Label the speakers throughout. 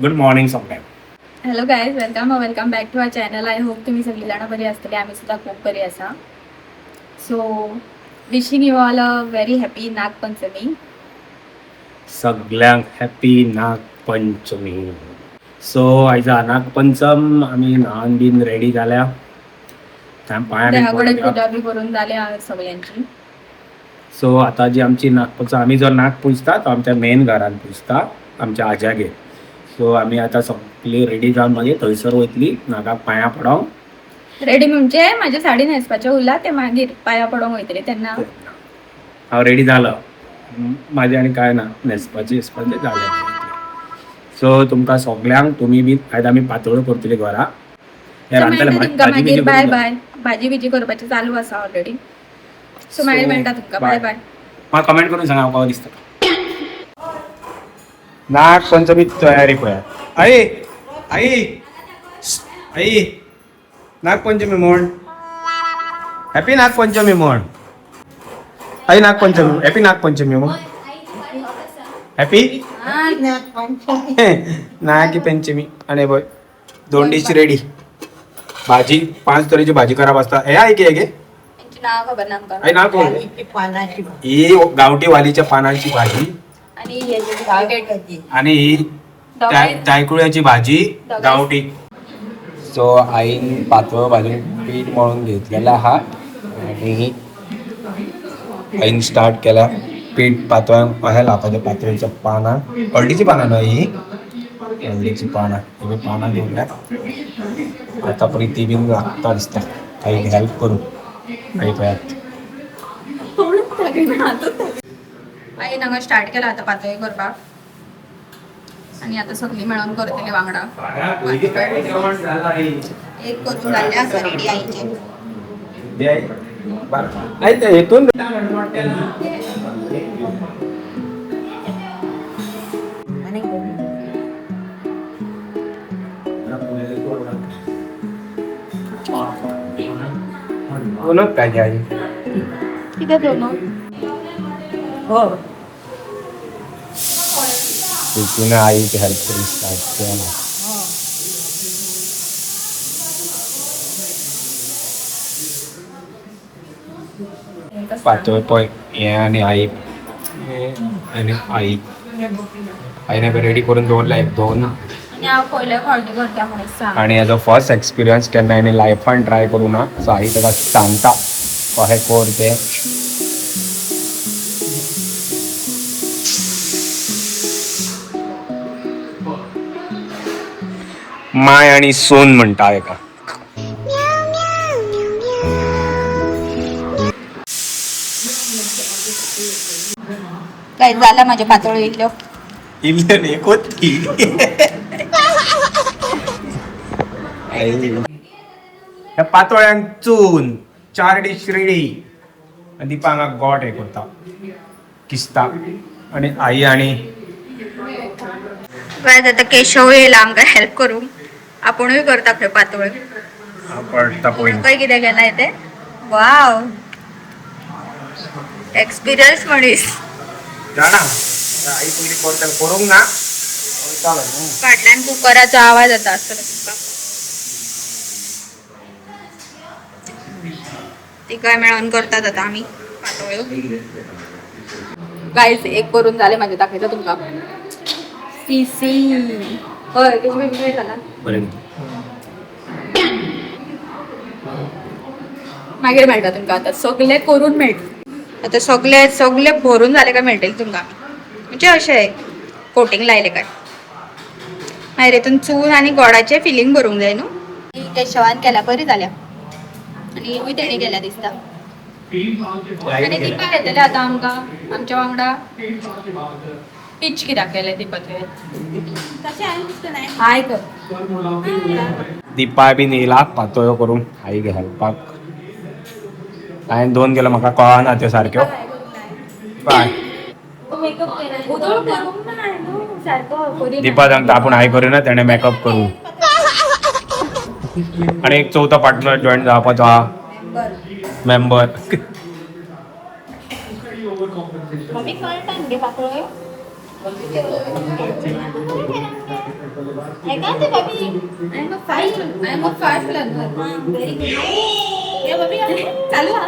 Speaker 1: Good morning सगळ्यांक.
Speaker 2: Hello guys, welcome welcome back to our channel. I hope तुम्ही सगळी जाणां बरी आसतली. आमी सुद्दां खूब बरी आसा. So wishing you all a very happy Nagpanchami.
Speaker 1: सगळ्यांक हॅपी नागपंचमी. सो आयज नागपंचम, आमी न्हाण बीन रेडी जाल्या, पांयां
Speaker 2: देवा
Speaker 1: बीन
Speaker 2: कडेन
Speaker 1: पडल्या.
Speaker 2: पुजा बी करून जाल्या सगळ्यांची.
Speaker 1: सो आता जी आमची नागपंचम, आमी जो नाग पुजता तो आमच्या मेन घरान पुजता, आमच्या आज्यागेर. सो आमी आतां सगळी रेडी जावन मागीर थंयसर वयतली नागाक पांयां पडोंक.
Speaker 2: रेडी म्हणजे म्हाज्या साडी न्हेसपाचें उरला, ते मागीर पांयां पडोंक वयतली तेन्ना.
Speaker 1: हांव रेडी जालो, म्हाजें आनी कांय ना न्हेसपाचें हेसपाचें जालें. सो तुमकां सगळ्यांक तुमी बी आयज आमी पातोळ्यो करतली घरा. हें
Speaker 2: So
Speaker 1: रांदतले.
Speaker 2: मेळटा तुमकां
Speaker 1: भाजी
Speaker 2: मागीर.
Speaker 1: बिजी
Speaker 2: बाय
Speaker 1: करून.
Speaker 2: बाय. भाजी बिजी करपाची चालू आसा ऑलरेडी. सो मागीर
Speaker 1: So,
Speaker 2: मेळटा तुमकां. बाय
Speaker 1: bye.
Speaker 2: बाय.
Speaker 1: म्हाका कमेंट करून सांगा हांव कसो दिसता. नागपंचमी तयारी पळयात. आई आई आई, नागपंचमी म्हण, हॅपी नागपंचमी म्हण. आई, नागपंचमी, हॅपी नागपंचमी म्हण. हॅपी नागी पंचमी. आणि बय, दोन डीश रेडी. भाजी पांच तरेची भाजी करप आसता. हे आई गे गे.
Speaker 2: तेंची नांव खबर ना आमकां.
Speaker 1: आई, नाव कोण? ही गावठी वालीच्या पानांची भाजी.
Speaker 2: आनी हेजी.
Speaker 1: आणि ही जायकुळ्याची भाजी गावठी. सो आईन पातळ भाजून पीठ मळून घेतलेला आहा आणि आईन स्टार्ट केला पीठ पातळ कशें लावपाचें. पातळीच्या पानां, हळदीची पानां न्हय ही, हळदीची पानां. ही पानां दवरल्या. आता प्रिती बीन लागता दिसता आईक हेल्प करूं. आई पळयात.
Speaker 2: आईन हांगा स्टार्ट केला आतां पातोळी करपाक आनी आतां सगळीं मेळोन करतली वांगडा. एक करून जाल्लें आसा रेडी आईचें.
Speaker 1: नाही, ते हेतून. दोनच पाहिजे आई.
Speaker 2: कितें दोनू?
Speaker 1: तिने आईक हेल्प करून स्टार्ट केला. पातळ पळय हें. आनी आई हें आनी आई, आईने रेडी करून दवरला एक दोन.
Speaker 2: आनी हांव पयले फावटी करता म्हणून सांग.
Speaker 1: आणि हेजो फर्स्ट एक्सपिरियन्स, केन्ना हांवें लायफान ट्राय करूं ना. सो आई ताका सांगता कशें कर तें. माय आणि सून म्हणटा हेका.
Speaker 2: काय जाला म्हाज्यो पातोळ्यो इल्ल्यो.
Speaker 1: इल्ले न्ही, कोती. ह्या पातोळ्यांक चून, चार डीश रेडी. आनी दीपा हांगा गोट हे करता, किसता आनी आई आणि
Speaker 2: काय आतां केशव येयला आमकां हेल्प करूंक. आपुणूय करता खंय पातोळ्यो.
Speaker 1: पडटा पळय.
Speaker 2: खंय कितें केलाय ते. वाव, एक्सपिरियन्स मनीस.
Speaker 1: जाणा, आई पयलीं करता, करूंक ना, करतालो न्हू.
Speaker 2: फाटल्यान कुकराचो आवाज येता आसतलो तुमकां. तिकाय मेळोन करतात आतां आमी पातोळ्यो. गायज, एक करून जालें म्हाजें, दाखयता तुमकां. सी सी, हय, कशें बेगीन जाला.
Speaker 1: बरें.
Speaker 2: मागीर मेळटा तुमकां. आतां सगळें करून मेळटा. आतां सगळे सगळे भरून जाले काय मेळटलें तुमकां. म्हणजे अशें कोटींग लायलें काय मागीर हितून चून आनी गोडाचें फिलींग भरूंक जाय न्हू. केशवान केल्या, बरी जाल्या. आनी हिवूय तेणी केल्या दिसता. आनी दीपा येतलें आतां आमकां आमच्या वांगडा. पीच कित्याक केलें दीपा तुवें? हाय कर.
Speaker 1: दीपा बीन येयला पातोळ्यो करूंक आईक हेल्पाक. हांवें दोन केलो, म्हाका कळना त्यो सारक्यो. बाय.
Speaker 2: उदळ करूंक ना न्हू सारको करी.
Speaker 1: दीपा सांगता आपूण आई करिना, तेणें मेकअप करूं. आणि एक चवथो पार्टनर जॉईन जावपाचो आहा, मेंबर.
Speaker 2: मम्मी, कळटा गे पातोळ्यो. चालू हा.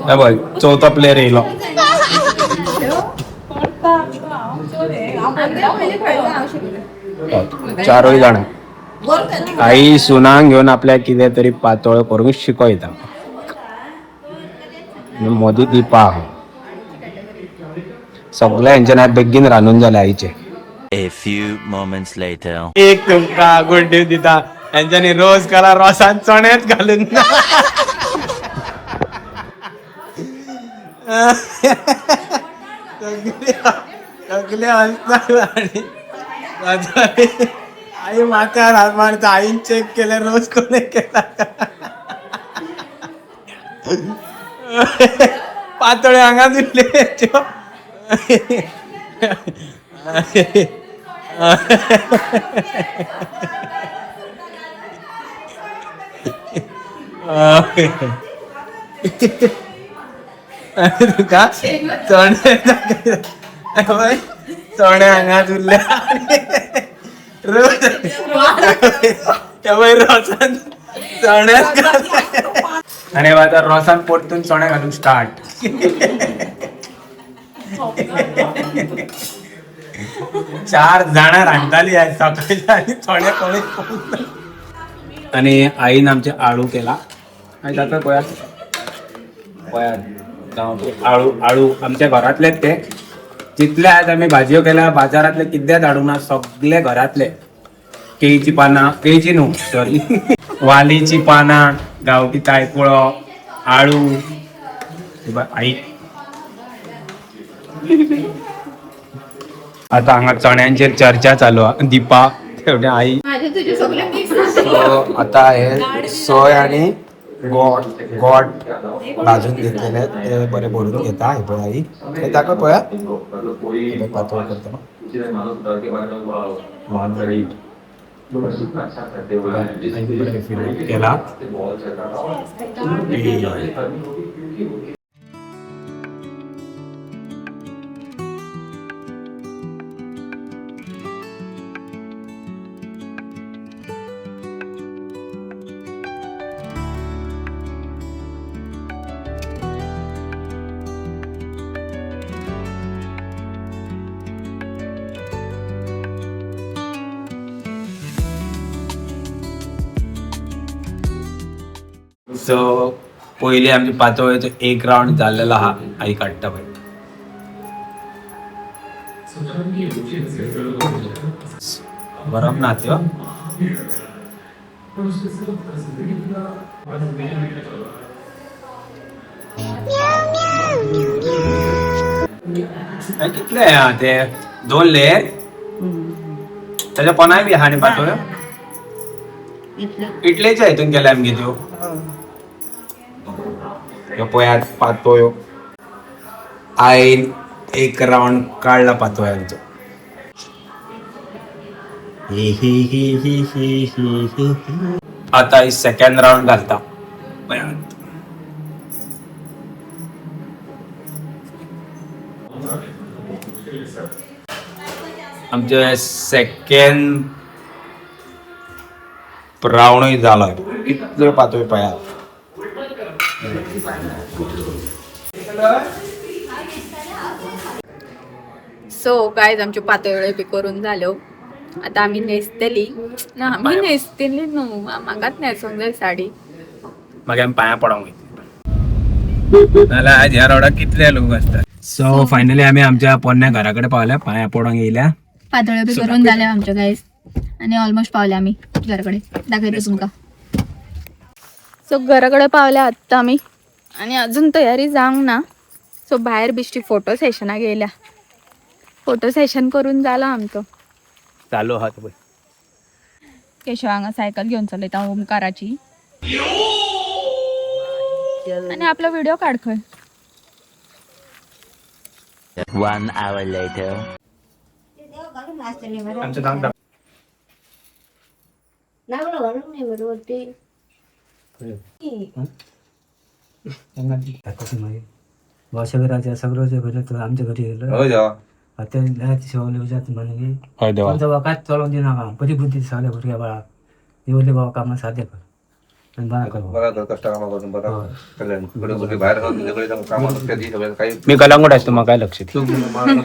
Speaker 1: हे बघ, चौथा प्लेअर येयलो. चारूय जाणां आई सुनांक घेवन आपल्याक कितें तरी पातळ करूंक शिकयता. मोदी दीपा आहा. सगळे हेंच्यान आयज बेगीन रांदून जालें आईचें.
Speaker 3: A few moments later.
Speaker 1: एक तुमकां गुड न्यूज दिता, हेंच्यांनी रोज केला रोसान चणेच घालूंक ना. सगळे सगळे हसतात आणि आई माथ्यार हात मारता, आईन चेक केलं रोज कोणी केला. पातोळे हांगा दिल्ले. तुका चणे, चणे हांगा उरले रोज, रोसान चणे. आनी आतां रोसान परतून चणे घालून स्टार्ट. चार जाणां रांदताली आयज सकाळच्या आनी चणे कोणी. आनी आईन आमचे आळू केला. आनी जाता पळयात पळयात गांवठी आळू. आळू आमच्या घरांतलेच ते. जितले आज आमी भाजयो केल्या, बाजारांतले किद्द्याच हाडूंक ना, सगळे घरांतले. केळीची पानां, केळीची न्हू, सॉरी, वालीची पानां, गांवठी तायकुळो, आळू. हे बघ, आई आता हांगा चण्यांचेर चर्चा चालू आहा. दीपा तेवढे आई.
Speaker 2: माझे तुझे सगळे मिक्स.
Speaker 1: सो आता हे सोय आणि गोड गोड भाजून घेतलेले आहेत, ते बरे भरून घेता. हे पळय आई, हे दाखव पळया. हे बघ, पातळ करता. केला. सो पयली आमची पातोळेचो एक राउंड जाल्लेलो आहा. आई काडटा पळय. गरम ना त्यो. आनी कितले आहा ते? दोन लेयर. ताच्या पोनाय बी आहा न्ही पातोळ्यो. इटलेच्या हितून केल्या आमगे त्यो. ह्यो पळयात पातोळ्यो. आईन एक राउंड काडला पातोळ्यांचो. ही ही ही ही ही ही ही ही. आता ही सेकंड राउंड घालता पळयात. आमचे सेकंड राउंडूय जालो. इतल्यो पातोळ्यो पळयात.
Speaker 2: सो गायज, आमच्यो पातोळ्यो बी करून जाल्यो. आता आमी न्हेसतली ना, आमी न्हेसतली न्हू, म्हाकाच न्हेसूंक जाय साडी.
Speaker 1: मागीर आमी पांयां पडोंक वयतली, नाल्यार आज ह्या रोडाक कितले लोक आसतात. सो फायनली आमी आमच्या पोन्न्या घरा कडेन पावल्या, पांयां पडोंक येयल्या.
Speaker 2: पातोळ्यो बी करून जाल्यो आमच्यो गायज आणि ऑलमोस्ट पावले आमी घरा कडेन. दाखयते तुमकां. सो घरा कडेन पावल्या आत्तां आमी आणि अजून तयारी जावंक ना. सो भायर बिश्टी फोटो सेशनाक येयल्या. फोटो सेशन करून जालां आमचो.
Speaker 1: चालू आहा पळय.
Speaker 2: केशव हांगा सायकल घेवन चलयता ओमकाराची आणि आपला व्हिडिओ काढ खंय.
Speaker 3: 1 hour later.
Speaker 1: आमचं काम.
Speaker 4: नागलो घालून नाही बरोबर ते.
Speaker 5: वर्षभराच्या सगळं घरी आमच्या घरी गेलं.
Speaker 1: हो जा.
Speaker 5: आतां जायते सगळे जाता मागीर
Speaker 1: हय देवा.
Speaker 5: तुमचो बाबा कांयच चलोवंक दिनाका. बरी बुद्धी सगळ्या भुरग्या बाळाक निवडले बाबा कामां साध्य कर आनी बरा कर बाबा.
Speaker 6: बरा कर, कष्ट कामां करून बरा कल्याण. कुठे कुठे बाहेर जाऊन तुझ्याकडे जाऊन कामां लक्ष दे, सगळं काही
Speaker 1: मी कलंगूट असतो, मग काय लक्ष दे.
Speaker 6: चूक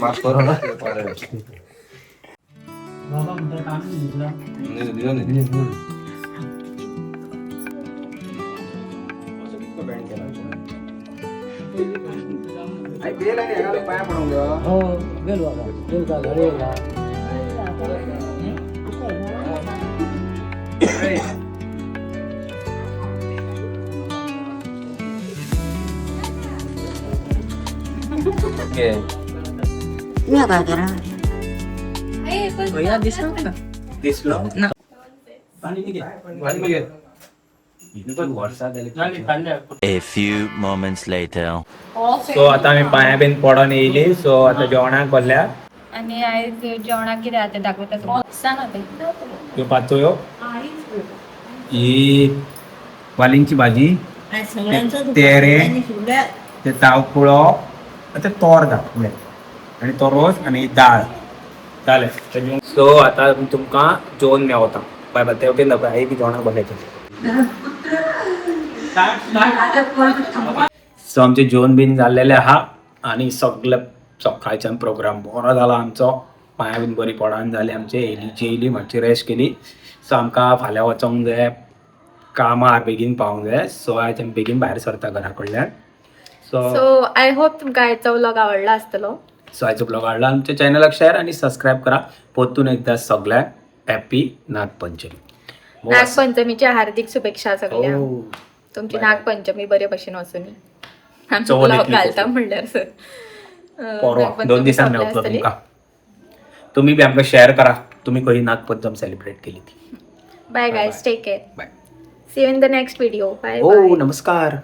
Speaker 6: माफ कर.
Speaker 5: बाबा म्हणता काम नाही तुला.
Speaker 6: दिलं नाही.
Speaker 5: हो गेलो बाबा, गेलो का घरी गेला.
Speaker 1: दिसलो.
Speaker 3: A few moments later.
Speaker 1: So आता आम्ही पाया बीन पडोन येयली. सो आता जेवणाक बसल्या.
Speaker 2: आनी आयज जेवणाक कितें आहा तें दाखयता तुमकां. सांग आतां.
Speaker 1: ह्यो पातोळ्यो, ही वालींची भाजी, तेरे, ते तावकुळो, ते तोर घातले आनी तो रोस आनी दाळ जालें. सो आता तुमकां जेवन मेवता. बाय बाय. ते वटेन दाखय, आई बी जेवणाक बसल्या. सो आमचें जेवण बीन जाल्लेलें आहा आनी सगळे सकाळच्यान प्रोग्राम बरो जाला आमचो. पांया बीन बरी पडान जाली आमचे. येयली, जेयली, मातशी रेस्ट केली. सो आमकां फाल्यां वचोंक जाय कामार, बेगीन पावोंक जाय. सो आयज आमी बेगीन भायर सरता घरा कडल्यान. सो
Speaker 2: सो I hope तुमकां आयचो व्लॉग आवडला आसतलो.
Speaker 1: सो आयचो ब्लॉग आवडला आमच्या चॅनलाक शेअर आणि सबस्क्राईब करा. परतून एकदा सगळ्यांक हॅपी नागपंचमी.
Speaker 2: नागपंचमीच्या हार्दिक शुभेच्छा सगळ्यांक.
Speaker 1: हो.
Speaker 2: तुमची
Speaker 1: Bye.
Speaker 2: Nagpanchami बरे भशेन वचुनी. आमचो
Speaker 1: चवथ
Speaker 2: व्लॉग
Speaker 1: येतली
Speaker 2: घालता
Speaker 1: परतून.
Speaker 2: म्हणल्यार सर
Speaker 1: परवा 2 दिसांनी मेवतलो तुमकां. तुम्ही बी आमकां शेअर करा तुम्ही खंय नागपंचम सेलिब्रेट केली ती.
Speaker 2: Bye
Speaker 1: Bye
Speaker 2: guys,
Speaker 1: bye.
Speaker 2: Take care.
Speaker 1: Bye.
Speaker 2: See you in the next video. Bye
Speaker 1: हो
Speaker 2: बाय.
Speaker 1: नमस्कार.